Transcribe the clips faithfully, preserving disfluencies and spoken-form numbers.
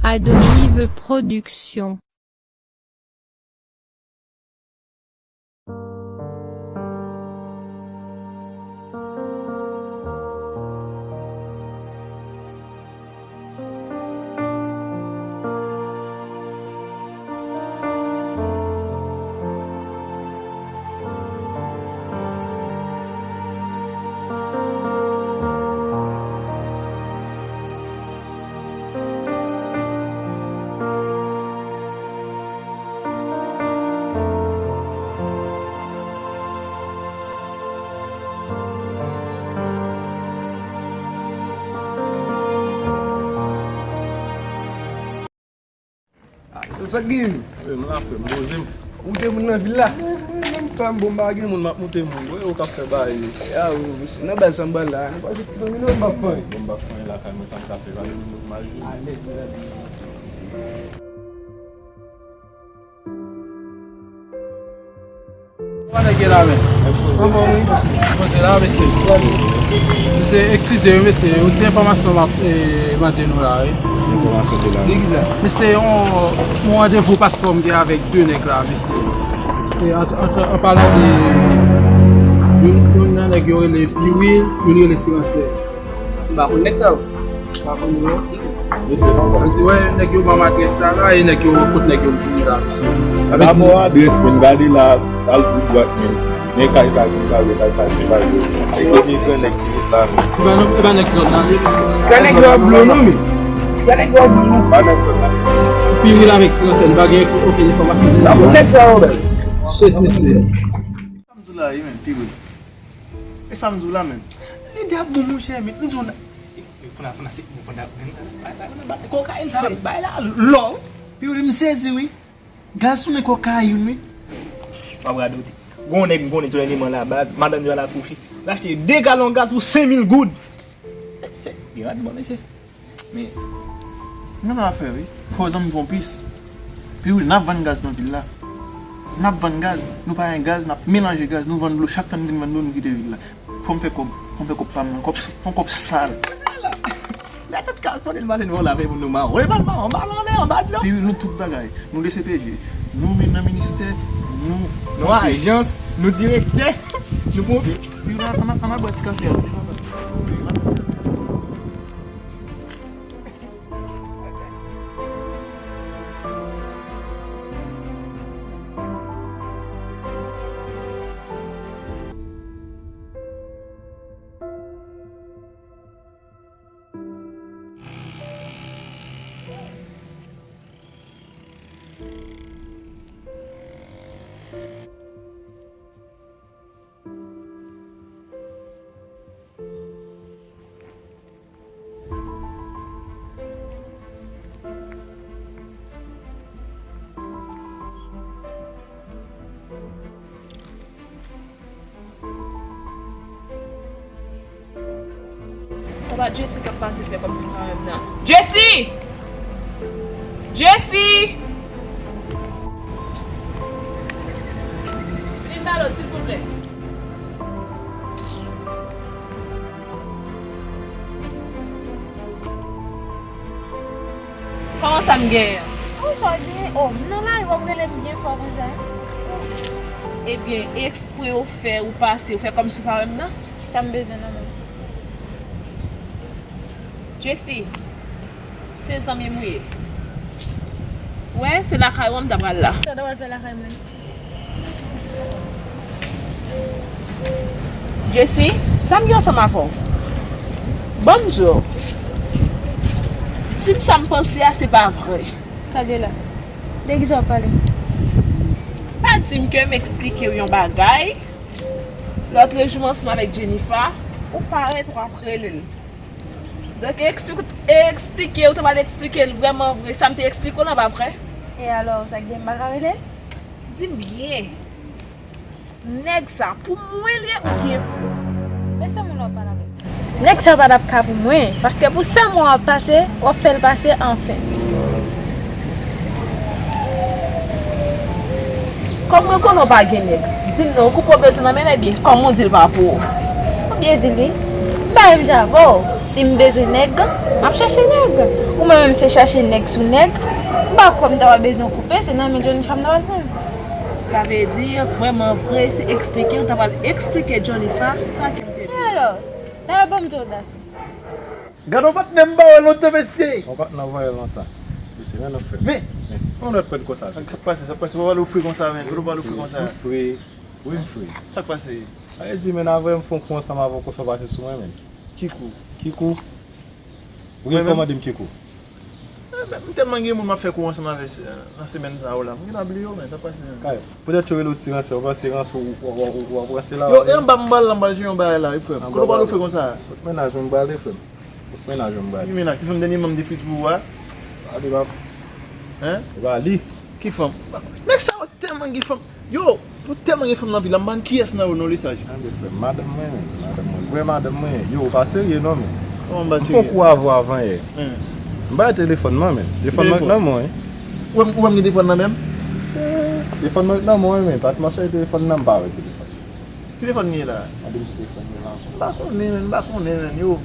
Adolive Production. Ah, sa k gen? Wi, m la, frè m, poze m. Ou te moun nan vil la? Menm pa m bon, m pa gen moun, m ap moute moun. Wè, ou k ap fè bagay yo. Ya, wi, mesye, nan baz sa m pral la. Nou pa soti nan vil la, m pa fanyen. Bon, m pa fanyen lakay mwen, sa m ka fè, pa gen moun m al jwenn. Alèz, alèz. Kòman nèg yo la, men? Anfòm, wi. Poze la, mesye. Mesye, eskize, wi, mesye. Yon ti enfòmasyon m ap, eh, mande nou la, wi. Enfòmasyon ki la? De kisa? Mesye, yon, yon randevou paspò m gen avèk de nèg la, mesye. E an, an, an palan de youn, youn nan nèg yo rele Piwil, youn rele Ti Ransè. M pa konn nèg sa yo. M pa konn yo. Mesye, non, sa di, wè, nèg yo ban m adrès sa la, e nèg yo, kot nèg yo vini la, mesye. Sa vle di, dabò adrès, men, gade la, al tout dwat, men. Men kay sa, men kay sa, men kay sa. Nèg yo vin fè nèg ki ret la, men. E pa nèg, e pa nèg zòn nan, li, mesye. Kay nèg yo ap blo nou, men. Kay nèg yo ap blo nou. Pa nèg zòn nan. Piwil avèk Ti Ransè, nou pa gen okenn enfòmasyon. Sa pou nèg sa yo, bèz. Shit, mesye. Sa m di w la, wi, men, Piwil. E sa m di w la menm. Lide ap bon, monchè, men m di w nan. E, e, fò n a, fò n a, se, fò n a, kokayin sa, men bay la, lò, wi. Piwil, m sezi, wi. Gaz tounen kokayin, wi. W ap radote. Gon nèg m konnen, tou lè demen la baz, madanm li al akouche. L achte de galon gaz pou senk mil goud. Se, se, li rat bon, mesye. Men, nou nan afè, wi. Fò zanmi fè yon pis. Piwil, n ap vann gaz nan vil la. N ap vann gaz. Nou pa gen gaz, n ap melanje gaz. Nou vann dlo. Chak tan n vin vann dlo, nou kite vil la. Fò m fè kòb. Fò m fè kòb pa m nan. Kòb, yon kòb sal. Lè tout kal konnen l mache nou lave pou nou mawon. E pa l mawon, anba lanmè, anba dlo. Piwil, nou tout bagay. Nou D C P J. Nou men nan ministè, nou... Nou ajans, nou direktè, nou pwofesè. Piwil, ann, ann, ann al bwè ti kafe a. Sa pa Jesse k ap pase fè kòmsi pa menm nan. Jesse! Jesse! Vin pale w, silvouplè. Kòman sa m genyen an? Oh, sa w genyen? Oh, m nan lari, w ap rele m byen fò konsa. Ebyen, eksprè ou fè, ou pase, ou fè kòmsi w pa wè m nan? Sa m bezwen nan men w? Jesse, se zanmi m ou ye. Wè, se lakay ou an m ta pral la. Sa w ta pral fè lakay mwen? Jesse, sa m gen ansanm avè w? Ban m di w. Di m sa m panse a, se pa vre. Sa gen la? De kisa w ap pale? Pa di m ke m eksplike w yon bagay. Lòtrejou ansanm avèk Jennifer, ou parèt, w ap rele l. Donk, eksplike, eksplike, ou ta pral eksplike l vrèman vre. Sa m te eksplike w la pa vre? E alò, sa k gen, m pa ka rele l? Di m byen. Nèg sa, pou mwen l ye oubyen? Men se moun w ap pale avè l. Nèg sa pa t ap ka pou mwen, paske pou sèl mwen w ap pase, w ap fè l pase anfen. Kòm mwen konnen w pa gen nèg, di m non, ou koupe w bezwen nan men l, ebyen, kòm ou di l pa pou ou. Ou byen di l wi. M pa menm jan avè w. Si m bezwen nèg, m ap chache nèg. Ou menm, menm se chache nèg sou nèg, m pa kwè m ta pral bezwen koupe, se nan men Johnny Fa m ta pral pran. Sa vle di, vrèman vre, se eksplike, w ta pral eksplike Johnny Fa sa ke m te di. E alò, dayè ban m di w, Dason. Gade yon patnè m pa wè lontan, mesye. Yon patnè w pa wè lontan. Mesye, men nou fè. Men, men, yon lòt pwen konsa. Sa k pase, sa k pase, w pa pral ofri konsa, men, w pa pral ofri konsa. M fre, wi, m fre. Sa k pase? Sa vle di, men, avan m fè yon kou ansanm avè w, konsa w pase sou mwen, men. Ki kou? Ki kou? Ou gen kòmande m ki kou? Eh, men, m tèlman gen moun m ap fè kou ansanm avè se- nan semèn sa yo la. M gentan bliye yo, men, sa pase menm. Kay, petèt yo rele w ti ransè, ou panse ransè ou, ou, ou, ou ap ranse la? Yo, e anba m bal la, m bal jwenn yon bagay la, wi, frè m. Kote w pral ofri konsa? Kot mennaj mwen m prale, frè m? Kot mennaj mwen m prale? Ki mennaj? Ti fanm dènye manm de Facebook ou a? Ale, papa. Hein? E pa li. Ki fanm? Nèg sa yo tèlman gen fanm. Yo, nou tèlman gen fanm nan vil la, m pa konn kiyès nan yo non, Lesaj. Tande, frè m, madanm mwen, men, madanm mwen, vrè madanm mwen. Yo, ou pa serye non, men. Kòman m pa serye? M fè yon kou avè w avan yè. Hen. M bay telefòn nan, men. Telefòn nan nan men w, wi. Ou wè m, ou wè m gen telefòn nan men m? Telefòn nan nan men w, wi, men. Paske m ap chache telefòn nan, m pa wè telefòn. Ki telefòn m ye la? Tande m ki telefòn m ye la ankò. M pa konnen, men, m pa konnen, men, yo.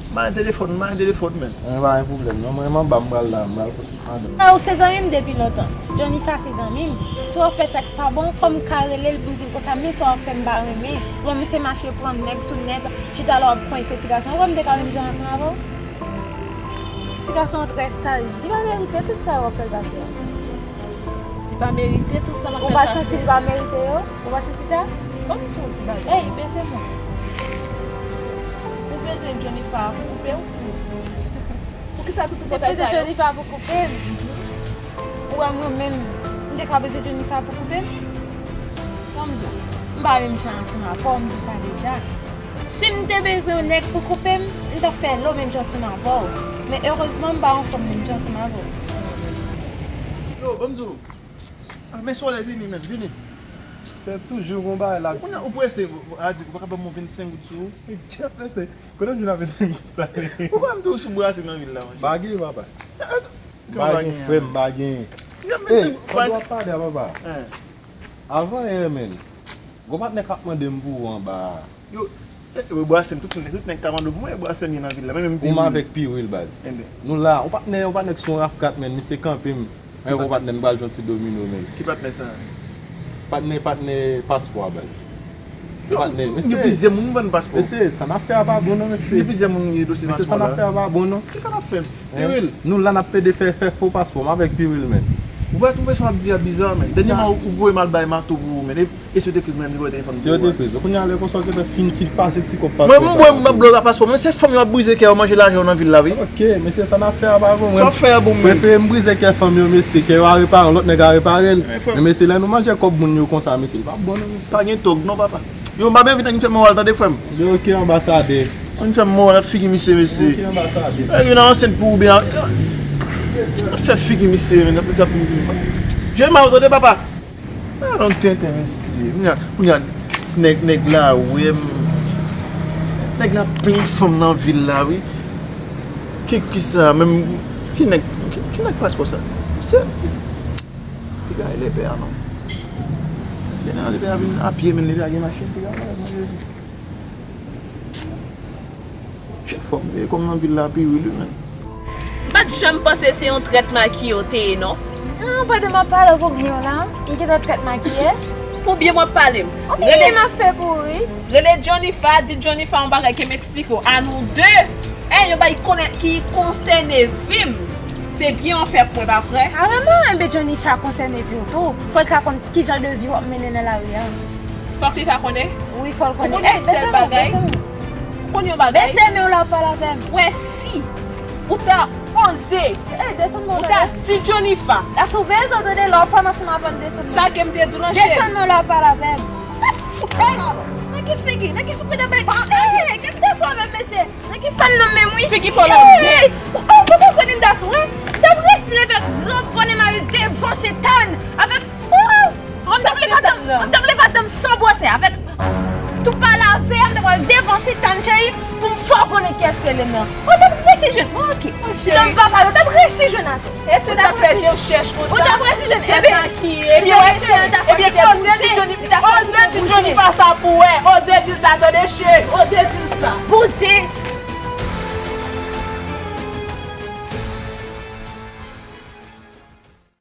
M pa gen telefòn, m pa gen telefòn, men. Mwen pa gen pwoblèm non, mwen m anba m pral la, m pral kote madanm. Ah, ou se zanmi m depi lontan. Johnny Fa se zanmi m. Si w ap fè sa k pa bon, fò m ka rele l pou m di l konsa, men sa w ap fè m pa renmen. Ou wè misye mache pran nèg sou nèg, chita la w ap konyen se ti gason. Ou wè m te ka menm jan ansanm avè w? Ti gason an trè saj. Li pa merite tout sa w ap fè l pase a. Li pa merite tout sa m ap fè l pase. Ou pa santi li pa merite yo? Ou pa santi sa? Ban m di w yon ti bagay. Ey, bese mwen. Ou bezwen Johnny Fa pou koupe w? Poukisa tout ou fè sa yo? Se bezwen Johnny Fa pou koupe m? Ou wè mwen menm, m te ka bezwen Johnny Fa pou koupe m? Ban m di w, m pa menm jan ansanm avè w, m di w sa deja. Si m te bezwen yon nèg pou koupe m, m t ap fè lo menm jan ansanm avè w. Men erezman, m pa anfòm menm jan ansanm avè w. Yo, ban m di w. Ah, men solèy vini, men, vini. Se toujou gon bagay la. Ou prese, a di, ou pa ka ban m yon vennsenk goud sou ou? Kèt mesye, kote m jwenn a vennsenk goud sa? Ou kwè m toujou sou brase nan vil la, manje? Pa gen, papa. Pa gen, frè m, pa gen. Ey, kòman w ap pale a, papa? Avan yè, men. Gon patnè k ap mande m pou ou anba a. Yo, e, e, bwase m, tout, tout nèg ka mande w pou mwen, e bwase m ye nan vil la, men menm pi. Ou m avèk Piwil, baz. Enben. Nou la, yon patnè, yon patnè k sou yon rafkat, men, misye kanpe m. Mwen, yon patnè, m pral jwenn ti domino, men. Ki patnè sa? Patnè, patnè paspò a, baz. Yo, patnè, gen plizyè moun vann paspò. Mesye, sa n ap fè a pa bon, non, mesye. Gen plizyè moun gen dosye paspò la. Mesye, sa n ap fè a pa bon, non. Kisa n ap fè? Piwil. Nou la n ap plede fè, fè fo paspò, m avèk Piwil, men. Ou pa twouve sa w ap di a biza, men? Dènyèman, ou, ou voye m al bay Mato pou ou, men. E, e si yo te friz mwen, m te voye telefòn pou ou. Si yo te friz, kounye a lè konsa w gentan fin, fin pase ti kòb paspò sa. Mwen, m bwè, m ap blo pa paspò. Mwen, se fanm yo ap brize kè yo, manje lajan yo nan vil la, wi. Ok, mesye, sa n ap fè a pa bon, mwen. Sa w ap fè a bon, men. Prefere m brize kè fanm yo, mesye, kè yo a repare, lòt nèg a repare l. Men, mesye, lè nou manje kòb moun yo konsa, mesye, li p ap bon, non, mesye. Pa gen tòg, non, papa. Yo, m pa byen vin ak misye moral, tande, frè m. Li ok, anbasadè. Ann fè moral, figi misye, mesye. Ok, anbasadè. E, yo nan ansent pou oubyen, ap fè figi misye, men, ap fè sa pou. Jwe mal, tande, papa. A, non, tenten, mesye. Kounye a, kounye a, nèg, nèg la, wi, m, nèg la plen fanm nan vil la, wi. Ki, ki sa, menm, ki nèg, ki, ki nèg paspò sa? Mesye. Piga e lepè a non. Demen an lepè a vin a pye, men lepè a gen machin, piga malad, mwen Jezi. Chèf fòm, e kòm nan vil la pi wi li menm. M pa t janm panse se yon trèt makiye w te ye non. An, pandan m ap pale w pou byen w la, m gentan trèt makiye. Pou byen m ap pale m. Ou byen m ap fè pou ou wi. Rele Johnny Fa, di Johnny Fa yon bagay ke m eksplike w. A nou de. E yon bagay konnen ki konsène vi m. Se byen w fè pou mwen, pa vre? Kareman, enben Johnny Fa konsène vi w tou. Fò l ka konn ki jan de vi w ap mennen nan lari a. Fòk li ka konnen? Wi, fò l konnen. Ou konnen yon sèl bagay? Ou konnen yon bagay? Bese men w la w pale avè m. Wè si ou ta oze, ou ta di Johnny Fa. Dason, veye zò tande lè w pa nan fon avan desann. Sa ke m te di w nan cheri. Desann men w la w pale avè m. Nan ki figi? Nan ki figi w pale? Ey, gade Dason avè m, mesye. Nan ki figi w nan menm wi. Figi pa w la. Ey, ou pa konn Dason, wi. M t ap resi leve ak gran bòne mari devan Setan avèk, oh, m t ap leve adan m, m t ap leve adan m san bwose avèk tou pale avè a, m t ap al devan Setan cheri pou m fè w konnen kiyès ke l ye m nan. Ou t ap resi jwenn, ok. Piga m pa pale, ou t ap resi jwenn atò. E se sa k fè je w chèch konsa. Ou t ap resi jwenn. Ebyen, ebyen, oze di Johnny, oze di Johnny Fa sa pou wè. Oze di l sa, tande cheri. Oze di l sa. Bouze.